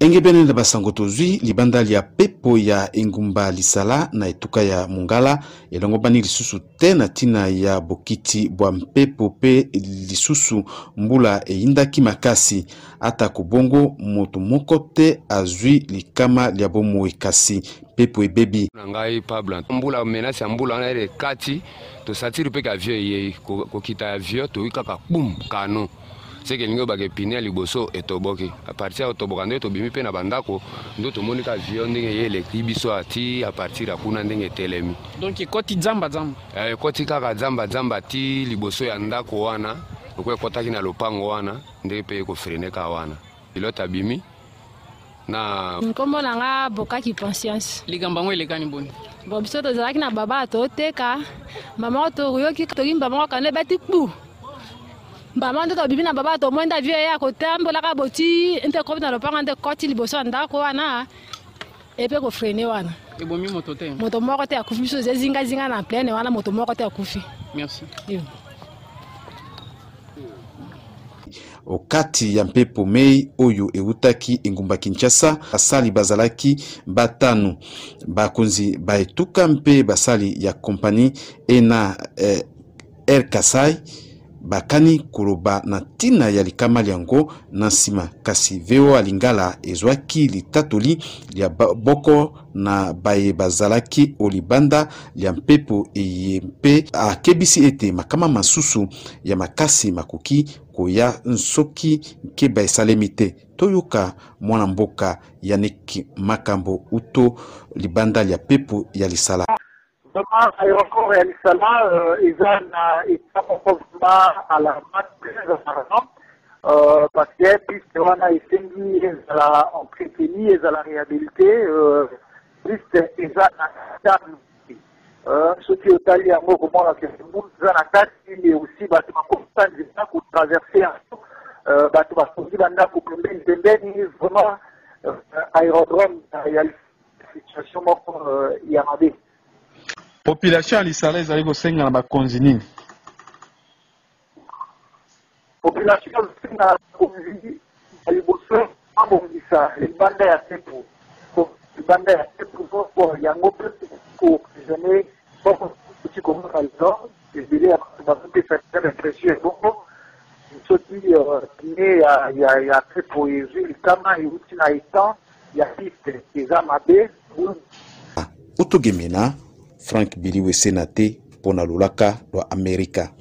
Engebene na basango tozwi libanda lya pepo ya engumba Lisala na etuka ya Mongala elongobani lisusu te na ntina ya bokiti bwa mpepo mpe lisusu mbula eyindaki makasi. Atako bongo, moto moko te azwi likama lya bomoi, kasi mpepo ebebi. Na ngai Pablo, mbula menace ya mbula wana ele kati tosatiri mpe avion eyei kokita ya avion toyi kaka bum kano seke elingi obaka epine ya liboso etoboki a partir ya kotoboka nde tobimi mpe na bandako nde tomoni ka avion ndenge ye eleki biso ati a partir ya kuna ndenge etelemi. Donc ekoti zamba zamba. Ekoti kaka zamba zamba ti liboso ya ndako wana, lokola ekotaki na lopango wana ndenge mpe ekofrene ka wana pilote abimi na Nkombo na nga Bokaki Patience. Likambo yango elekani boni? Bon, biso tozalaki na baba toteka mama toyoki toki mbama kaka nde ebeti kpu mbama nde tobimi na baba tomoni nde avio ye kotambolaka boti nte ekomi na lopango nde ekoti liboso ya ndako wana epe kofrene wana. Ebomi moto te? Moto moko te akufi, biso ezingazinga na plaine wana moto moko te akufi. Merci. Yo. Okati ya mpepo mei oyo eutaki engumba Kinshasa, basali bazalaki batano, bakonzi ba etuka mpe basali ya kompani ena Air Kasai bakani koloba na ntina ya likama lyango na nsima. Kasi VOA Lingala ezwaki litatoli lya boko na baye bazalaki o libanda lya mpepo eye mpe akebisi ete makama masusu ya makasi makoki koya nsoki nkeba esalemi te. Toyoka mwana mboka Yannick Makambo uto libanda lya pepo ya Lisala. Vraiment, aéroport ya Lisala eza na état moko vraiment alarmant, très alarmant, parce que piste wana esengi ezala entretenu, ezala réhabilité. Piste eza na état, soki otali yango komona ke eza na kati et aussi bato bakota nzela kotraverse yango, bato batongi bandako pembeni pembeni. Vraiment, aérodrome ya situation moko ya mabe. Population ya Lisala ezali kosenga na bakonzi nini? Population ezosenga na bakonzi ya liboso babongisa libanda ya pepo, libanda ya pepo yango mpe kooccasionne bokoti komona lelo ebele ya bato bazopesa impression ebongo soki pine ya pepo ezwi likama euti na étang ya piste eza mabe. Utogemena Frank Biliwe Senate mpo na lolaka lwa Amerika.